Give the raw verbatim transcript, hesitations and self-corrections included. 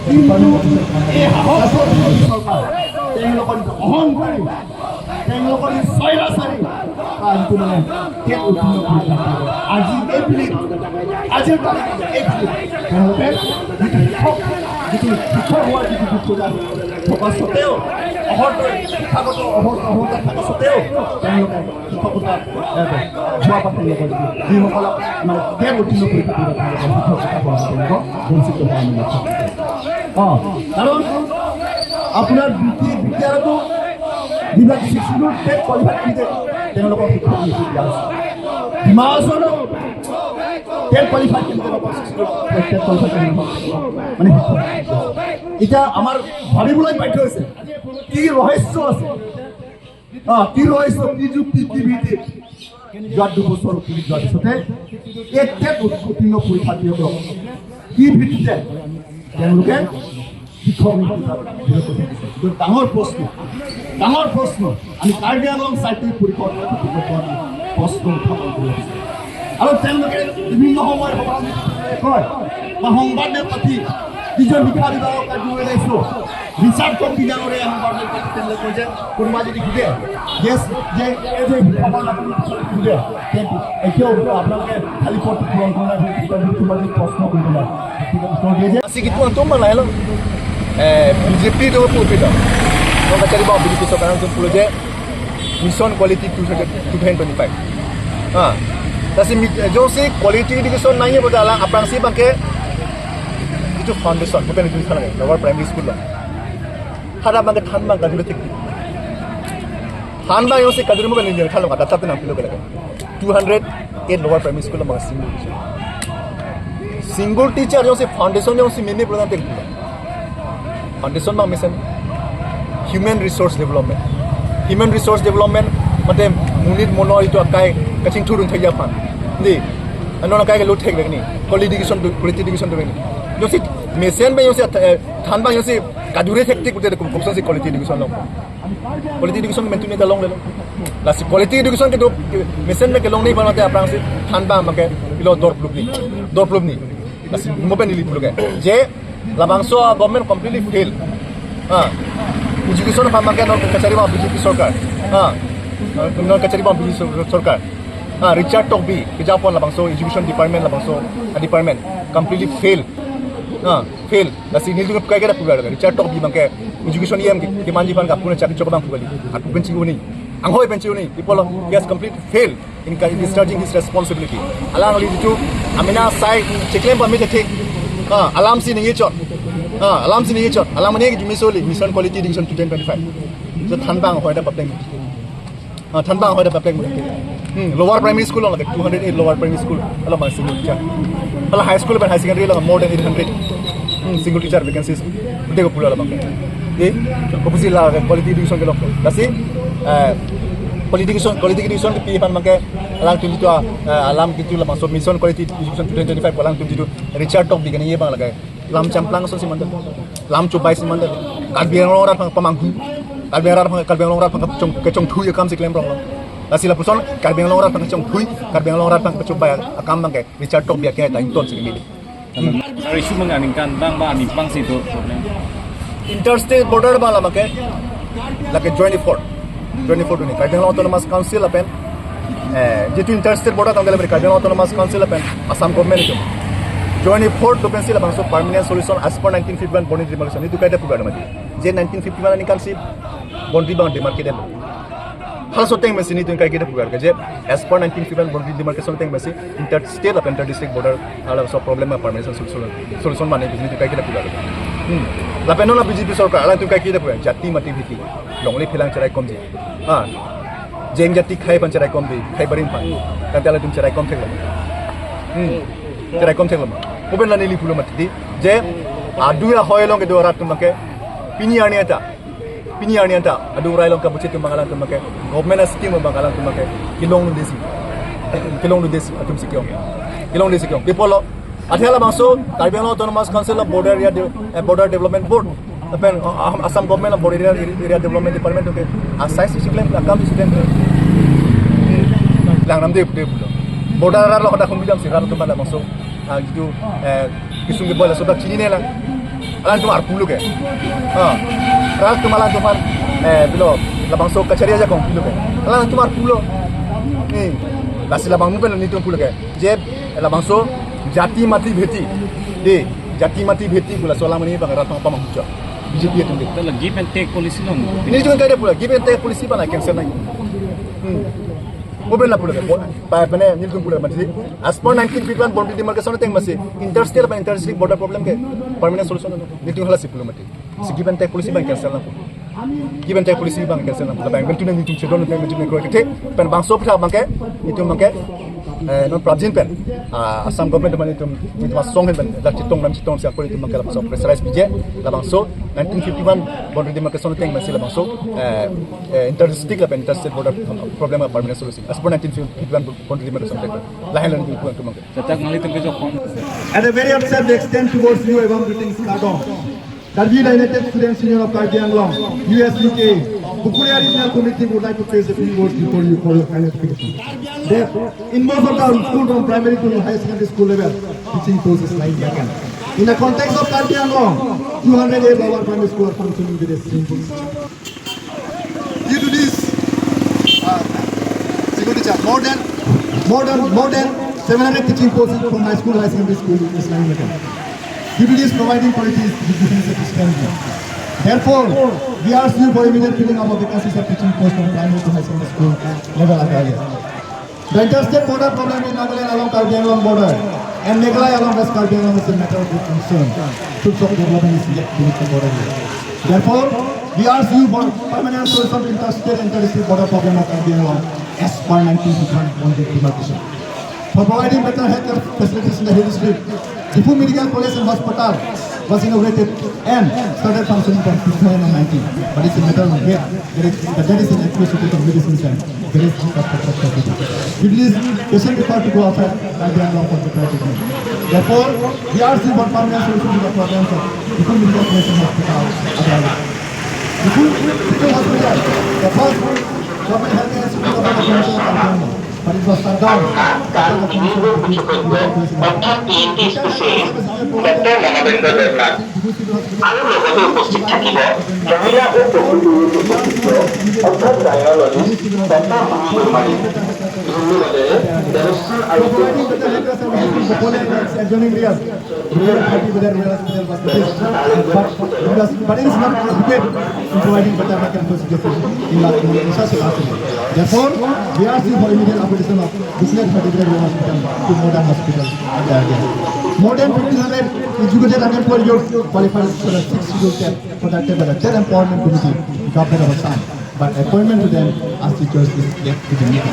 কিন্তু এই সাহস চৰকাৰ, তেওঁলোকৰ যিটো অহংকাৰী, তেওঁলোকৰ এই স্বৈৰাচাৰী কামটো মানে কেতিয়াও উঠিব নোৱাৰে। আজি এই বুলি, আজিৰ তাৰিখত এই বুলি তেওঁলোকে যিটো শিক্ষক, যিটো শিক্ষক হোৱাৰ যিটো যোগ্যতা থকা স্বত্বেও, অহংকাৰী শিক্ষাগত অহ-, অহংকাৰী থকা স্বত্বেও তেওঁলোকে শিক্ষকতা, এ, হোৱা পাছত তেওঁলোকৰ যিসকলক মানে কেতিয়াও উঠিব নোৱাৰে, তেওঁলোকৰ শিক্ষকতা হোৱা তেওঁলোকক বঞ্চিত হোৱা আমি লক্ষ্য কৰিছোঁ। অ, কাৰণ আপোনাৰ বি টি, বি টি আৰতো যিবিলাক six schedule TET qualified candidate, তেওঁলোকক শিক্ষক নিযুক্তি দিয়া হৈছে। ডিমা হাছাওৰ টেট কোৱালিফাইড কেণ্ডিডেটক ছিক্স শ্বিডিউল টেট কোৱালিফাইড কেণ্ডিডেটক মানে শিক্ষক নিযুক্তি দিয়া হৈছে। এতিয়া আমাৰ ভাবিবলৈ বাধ্য হৈছে, কি ৰহস্য আছে? অ, কি ৰহস্য, কি যুক্তি, কি ভিত্তি? যোৱা দুবছৰ পুলিচ যোৱাৰ পিছতে এই টেট উত্তীৰ্ণ পৰীক্ষাৰ্থীসকলক কি ভিত্তিতে তেওঁলোকে শিক্ষক নিযুক্তি বিৰত থাকিছে? এইটো ডাঙৰ প্ৰশ্ন, ডাঙৰ প্ৰশ্ন। আমি কাৰ্বি আংলং চাহিত্য পৰিষদ প্ৰশ্ন উত্থাপন কৰি আহিছে। আৰু তেওঁলোকে বিভিন্ন সময়ত সভা কয় বা সংবাদ মেল পাতি যিজন শিক্ষা বিভাগৰ কাৰ্যবাহী দায়িত্ব ৰিচাৰ্ড টকবি ডাঙৰীয়া সংবাদ মেল পাতি তেওঁলোকে কয় যে কোনোবা যদি সোধে, যে, যে এই যে শিক্ষাৰ নামটো সোধে, তে এতিয়াও আপোনালোকে খালী পদটো পূৰণ কৰা নাই বুলি কোনোবা যদি প্ৰশ্ন কৰিব লাগে, গতিকে উত্তৰ দিয়ে যে Asik itu antum malah lo. Eh, B J P itu apa itu? Kalau kacari bawa B J P sekarang antum pulo je Mission Quality two thousand, two thousand twenty-five. Ha. Lasi mi-, eh, jongsi quality education nangji pu ta alang aphrangsi abangke itu foundation, bukan itu sana, lower primary school lo. Hada abangke thanbang kadure tik. Thanbang jongsi kadure mo kan ini thanbang ada tapi nangpilo ke lagi. Two hundred eight lower primary school lo abang single teacher. Single teacher jongsi foundation jongsi meme pulo nang tik. Foundation abang mesen human resource development. Human resource development mate monit mono itu akai kachingthur un thekji aphan. Di, ano akai ke lo thek begini. Quality education do, quality education do begini. Jongsi mesen abang jongsi, eh, thanbang jongsi kadure thek tik pute kum kumsonsi quality education lo. Quality education mentu ne kalong lelo. Lasi quality education kedo mesen me kelong ni bana te aphrangsi thanbang abangke ilo dorplupni. Dorplupni. Lasi mo pen ili pulo ke. Je labangso government completely fail. Ha. Education aphan abangke non kachari abang B J P sorkar. Ha. Non kachari abang B J P sor-, sorkar. Ha, Richard Tokbi, kejapon labangso education department labangso, ah, department completely fail. Ha, fail. Lasi nelitum kaike ta pulo, Richard Tokbi abangke education E M ke, kemanji aphan ke apuna chakri chok abang pulo kali. Atum pensi uni. Anghoi pensi uni. People of, he has complete fail in ca-, in discharging his responsibility. Alangli jitu amena sai cheklem pame thek. Ha, alamsi ningje chot. Ha, alamsi ningje chot. Alam mane ke jumi soli, Mission Quality Education two thousand twenty-five. So thanbang ahoi ta papleng. Ah, thanbang ahoi ta papleng. Hmm, lower primary school lo lake two hundred eight lower primary school. Hala abang single teacher. Hala high school pen higher secondary lo more than eight hundred. Hmm, single teacher vacancies. Ute ko pulo labang. Eh, ko pusi la quality education ke lo. Lasi, eh, quality education, quality education kepi aphan abangke alangtum jitu, eh, alam jitu labangso Mission Quality Education two thousand twenty-five alangtum jitu Richard Tokbi kene ye abang lake. Lam champlang asonsi mandam. Lam chubai si mandam. Karbi Anglong arat aphan pamanghu. Karbi arat aphan, Karbi Anglong arat aphan kachong, kachongthui akamsi klem rong lo. Lasi lapuson Karbi Anglong arat aphan kachongthui, Karbi Anglong arat aphan kachubai akam abangke Richard Tokbi ke ta ingtonsi kemili. Ar issue mangga ningkan abang ba aningpangsi do problem. Interstate border abang labangke lake joint effort. Joint effort ini Karbi Anglong Autonomous Council lapen, eh, jitu interstate border tanggal Karbi Anglong Autonomous Council lapen Assam government itu joint effort lapensi labangso permanent solution as per nineteen fifty-one boundary demarcation itu kaike ta pulo mati. Je nineteen fifty-one aningkansi boundary abang demarcated. Halaso ateng pensi nelitum kaike ta pulo ke je as per nineteen fifty-one boundary demarcation ateng pensi interstate lapen inter district border halabangso problem permanent solution, solution mane pensi nelitum kaike ta pulo. Hmm. Lapen non la B J P sorkar alangtum kaike ta pulo, jati mati bhiti longle phelang cheraikomji. Ha. Jeng jati khei aphan cheraikomji, khei barim aphan. Kan alangtum cheraikom thek lo. Hmm. Cheraikom thek lo. Mo pen la neli pulo mati di. Je adu ahoi along kedo arat atum abangke pini arni anta. Pini arni anta adu rai along kabuchit atum abang alangtum abangke government a scheme abang alangtum abangke kelongdundesi. Kelongdundesi atumsi ke-ong. Kelongdundesi ke-ong. Pi apotlo, athe halabangso Karbi Anglong Autonomous Council lo border area de-, eh, border development board. Lapen, uh, Assam government lo border area, area development department ke asai si klem akam si klem. Lang nam de de pulo. Border arat lo kota khum bidam si rat atum halabangso, ah, jitu, eh, Kisung ke bola sodak chinine lang. Alangtum arpu lo ke. Ah. Alangtum, alangtum aphan, eh, pilo, labangso kachari ajakong pilo ke. Alangtum arpu lo. Eh. Lasi labang pen nelitum pulo ke. Je labangso jati mati bheti. De, jati mati bheti pu laso alam ini bang rat pamanghucho. B J P atum ke. Tala give and take policy lo. Nelitum ke ada pulo, give and take policy bang cancel nang. Hmm. Mo pen lapulo ke. Bo-, pa, pa ne, nelitum pulo mati. As per nineteen fifty-one boundary demarcation ateng masi interstate ba inter-district border problem ke permanent solution lo. Nelitum halasi pulo mati. Si give and take policy bang cancel nang. Give and take policy bang cancel nang. Labang pen tu nelitum chedon nelitum kroikre. Pen bangso aphuthak abangke, nelitum abangke, eh, non prapjin pen, ah, Assam government atum nelitum, nelitum asong ahin pen, dak chetong dam chetong siap nelitum abangke labangso pressurize piji, labangso nineteen fifty-one boundary demarcation ateng masi labangso, eh, eh, inter-district lapen interstate border problem a permanent solution. As per nineteen fifty-one boundary demarcation ateng. Lahin lahin nelitum abangke. At the very outset, we extend towards you a warm greetings, kardom. Karbi United Students Union of Karbi Anglong, U S U K, Bokolia Regional Committee would like to place a few words before you for your kind notification. That in most of the school from primary to higher secondary school level, teaching post is lying vacant. In the context of Karbi Anglong, two hundred eight lower primary school are functioning with a single. Due to this, uh, single teacher, more than, more than, more than seven hundred teaching posts from high school, higher secondary school is lying vacant. Due to this, providing quality is insufficiently. Therefore, we ask you for immediate filling up of vacancies of teaching posts from primary to higher secondary school level at earliest. The interstate border problem in Nagaland along Karbi Anglong border and Meghalaya along West Karbi Anglong is a matter of great concern. Fruits of development is yet beneath the border line. Therefore, we ask you for permanent solution to interstate and inter-district border problem of Karbi Anglong as per nineteen fifty-one boundary demarcation. For providing better healthcare facilities in the hill district, Diphu Medical College and Hospital was inaugurated and started functioning from two thousand nineteen, but it's a matter of wait. There is, there is an inadequate medicine and there is infrastructure. With this, patient required to go outside Karbi Anglong for better treatment. Therefore, we are seeking for permanent solution to the problems of Diphu Medical College and Hospital. Diphu Civil Hospital, the first government health institute of the province of Karbi Anglong, but it was shut down after the commission of the Diphu Medical College and Hospital. আৰু লগতে উপস্থিত থাকিব মহিলা উপ অধ্যাপক অধ্যাপক ডাঙৰীয়া ললিত তথা সমাজৰ মালিক ধন্যবাদে দেৱস্থান আৰু But, but it is not adequate in providing better health and facilities in la-, in such a last. Therefore, we are seeking for immediate upgradation of Diphu Medical Hospital to modern hospital. More than fifteen hundred educated unemployed youth qualified for the sixth schedule test conducted by the State Empowerment Committee, government of Assam, but appointment to them as teachers is yet to be made.